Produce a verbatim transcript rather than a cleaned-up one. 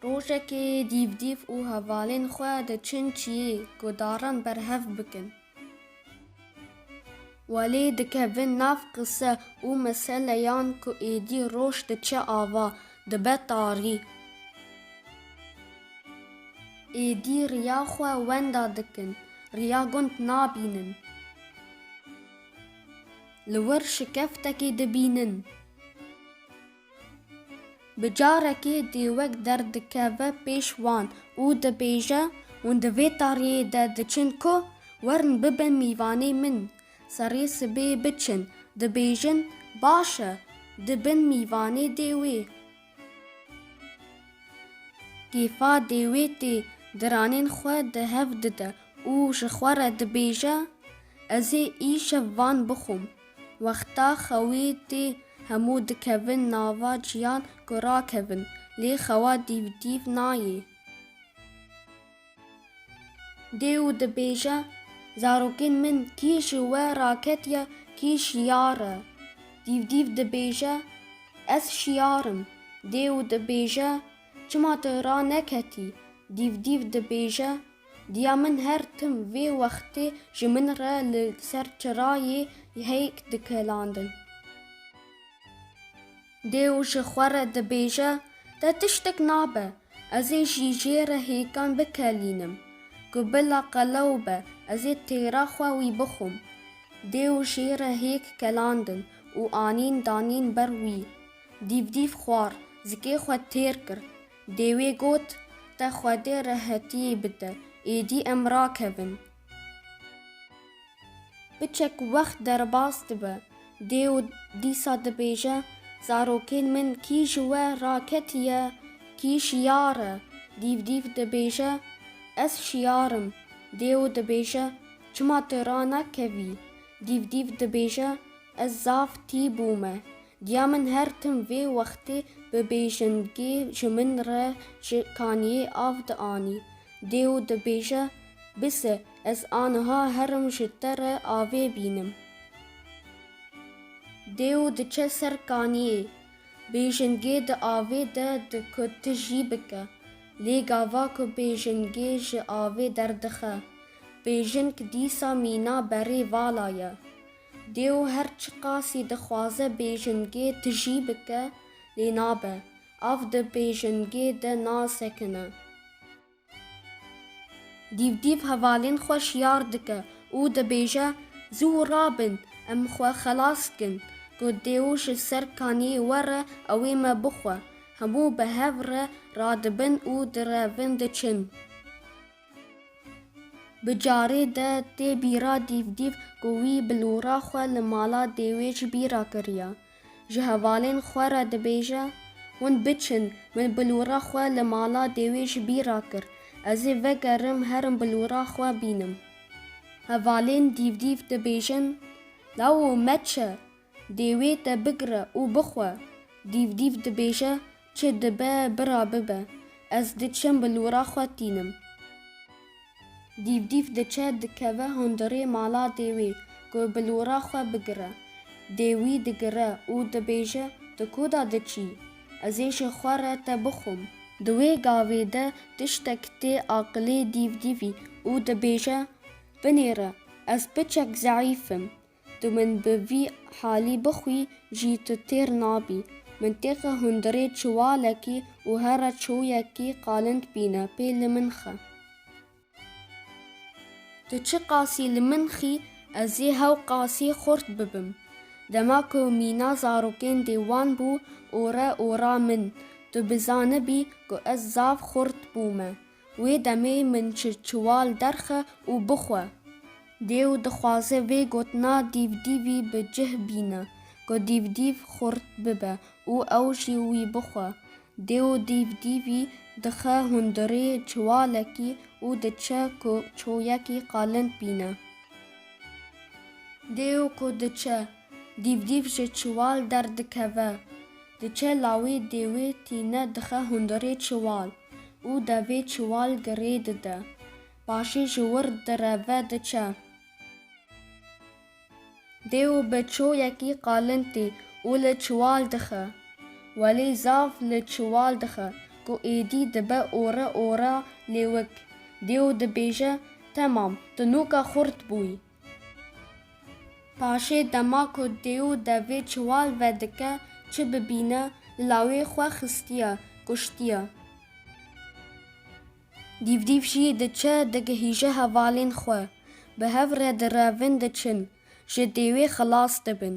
Rojekê Dîvdîv û hevalên xwe diçin çiyê ku daran berhev bikin. Welê dikevin nav qise û meseleyan ku êdî roj diçe ava, dibe tarî. Êdî riya xwe wenda dikin, riya gund nabînin. Li wir şikeftekê dibînin. Bi carekê dêwek derdikeve pêş wan û dibêje, hûn di vê tariyê de diçin ku? Werin bibin mîvanê min. Serê sibê biçin, dibêjin, baş e, dibin mîvanê dêwê. Kêfa dêwê tê, diranên xwe di hev dide û ji xwe re dibêje, ez ê îşev van bixwim. Wexta xewê tê, hemû dikevin nava ciyan ku rakevin, lê xewa Dîvdîv nayê. Dêw dibêje, zarokên min kî ji we raketiye, kî şiyar e? Dîvdîv dibêje, ez şiyar im. Dêw dibêje, çima tu raneketî? Dîvdîv dibêje, diya min her tim vê wextê ji min re li ser çirayê hêk dikelandin. Dêw ji xwe re dibêje, te tiştek nabe, ez ê jî jê re hêkan bikelînim, ku bila qelew be, ez ê têra xwe wî bixwim. Dêw jê re hêk kelandin û anîn danîn ber wî. Dîvdîv xwar, zikê xwe têr kir. Dêwê got, te Xwedê rehetiyê bide, êdî em rakevin. Piçek wext derbas dibe. Dêw dîsa dibêje, zarokên min kî ji we raketiye, kî şiyar e? Dîvdîv dibêje, ez şiyar im. Dêw dibêje, çima tu ranekevî? Dîvdîv dibêje, ez zaf tî bûme. Diya min her tim vê wextê bi bêjingê ji min re ji kaniyê av dianî. Dêw dibêje, bise, ez aniha herim ji te re avê bînim. Dêw diçe ser kaniyê. Bêjingê di avê de di ku tijî bike. Lê gava ku bêjingê ji avê derdixe, bêjing dîsa mîna berê vala ye. Dêw her çiqasî dixwaze bêjingê tijî bike, lê nabe. Av di bêjingê de nasekine. Dîvdîv hevalên xwe şiyar dike û dibêje, zû rabin, em xwe xelas kin, ku dêw ji ser kaniyê were, ew ê me bixwe. Hemû bi hev re radibin û direvin diçin. Bi carê de tê bîra Dîvdîv ku wî bilûra xwe li mala dêwê ji bîra kiriye. Ji hevalên xwe re dibêje, hûn biçin, min bilûra xwe li mala dêwê ji bîra kir. Ez ê vegerim herim bilûra xwe bînim. Hevalên Dîvdîv dibêjin, lawo meçe, dêwê te bigire û bixwe. Dîvdîv dibêje, çi dibe bira bibe, ez diçim bilûra xwe tînim. Dîvdîv diçe dikeve hundirê mala dêwê ku bilûra xwe bigire. Dêwî digire û dibêje, tu ku da diçî? Ez ê ji xwe re te bixwim. Di wê gavê de tiştek tê aqilê Dîvdîvî û dibêje, binêre, ez piçek zeîf im. Tu min bi vî halî bixwî jî tu têr nabî. Min têxe hundirê çiwalekî û here çoyekî qalind bîne pê li min xe. Tu çi qasî li min xî, ez ê hew qasî xurt bibim. Dema ku mîna zarokên dêwan bû, ore ora min, tu bizanibî ku ez zaf xurt bûme. Wê demê min ji çiwal derxe û bixwe. Dêw dixwaze vê gotina Dîvdîvî bi cih bîne, ku Dîvdîv xurt bibe û ew jî wî bixwe. Dêw Dîvdîvî dixe hundirê çiwalekî û diçe ku çoyekî qalind bîne. Dêw ku diçe, Dîvdîv ji çiwal derdikeve. Diçe lawê dêwê tîne dixe hundirê çiwal û devê çiwal girê dide. Paşê ji wir direve diçe. Dêw bi çoyekî qalind tê û li çiwal dixe. Welê zaf li çiwal dixe ku êdî dibe ore ore lêwik. Dêw dibêje, Temam, tu nûka xurt bûyî. Paşê dema ku dêw devê çiwal vedike, çi bibîne, li lawê xwe xistiye, kuştiye. Dîvdîv jî diçe digihîje hevalên xwe. Bi hev re direvin diçin, ji dêwê xilas dibin.